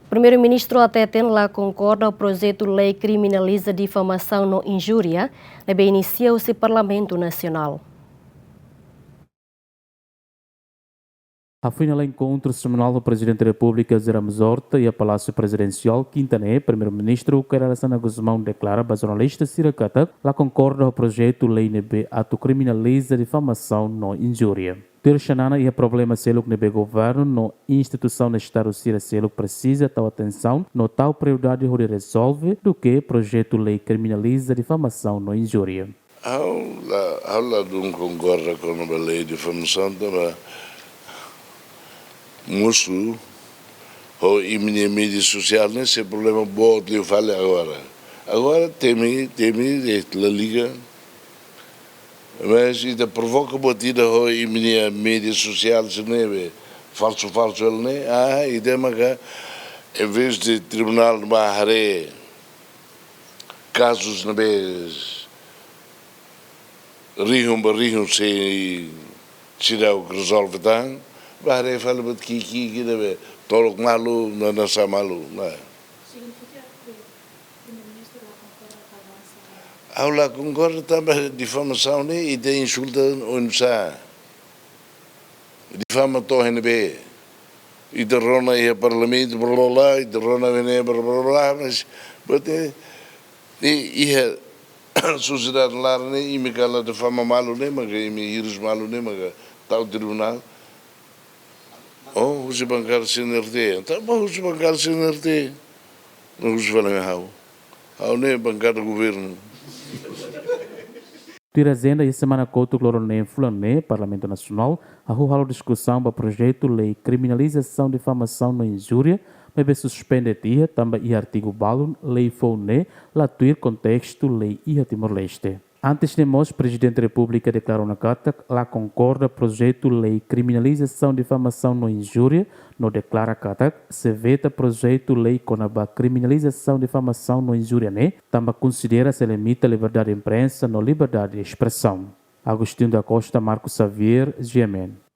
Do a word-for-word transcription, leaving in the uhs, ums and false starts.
Primeiru-Ministru hateten la konkorda ho projetu lei kriminaliza difamasaun no injúria ne'ebé inisia husi Parlamentu Nasionál. Hafoin hala'o enkontru semanál ho Prezidente Repúblika José Ramos Horta iha Palásiu Prezidensiál, Kinta ne'e, Primeiru-Ministru Kay Rala Xanana Gusmão deklara ba jornalista sira katak la konkorda ho projetu lei ne'ebé atu kriminaliza difamasaun no injúria. Tuir Xanana, iha problema seluk ne'ebé governu no instituisaun Estadu sira seluk presiza tau atensaun no tau prioridade hodi rezolve duké projetu lei kriminaliza difamasaun no injúria. Ha'u la, ha'u la dún konkorda kona-ba lei difamasaun, tanba mosu ho imi-nia média sosiál ne'e sei problema boot liu fali agora. Agora temi, temi de'it, la liga. Mas ita provoka buat ida ho imi-nia média sosiál sira ne'ebé falsu-falsu hela ne'e. Ah, ita maka, em vez de tribunál ba haree kazus ne'ebé rihun ba rihun sei seidauk rezolve tan, ba haree fali buat ki'ik-ki'ik ida be tolok malu, no hanesan malu, ne'e. Signifika ke Primeiru-Ministru la konkorda ho avansu? Ha'u la konkorda tanba difamasaun ne'e ita insulta oinsá. Difama to'o iha ne'ebé? Ita rona iha Parlamentu, blá, blá, blá, ita rona iha ne'e, blá, blá, blá, mas, buat ne'e, ne'e iha sosiedade laran ne'e, imi kala difama malu ne'e, maka imi hirus malu ne'e, maka tau tribunál. Oh, husi bankada C N R T. Tanba husi bankada C N R T. No husi fali mai ha'u. Ha'u ne'e bankada governu. Tuir ajenda, iha semana kotuk loron neen fulan ne'e, Parlamentu Nasionál hahú halo diskusaun ba projetu lei kriminalizasaun difamasaun no injúria, maibé suspende tiha tanba iha artigu balun lei foun ne'e la tuir kontestu lei iha Timor-Leste. Antes ne'e mós, Prezidente Repúblika deklara ona katak la konkorda projetu lei kriminalizasaun difamasaun no injúria, no deklara katak sei veta projetu lei kona-ba kriminalizasaun difamasaun no injúria ne'e, tanba konsidera sei limita liberdade imprensa no liberdade espresaun. Agostinho da Costa, Marcos Xavier, G M N.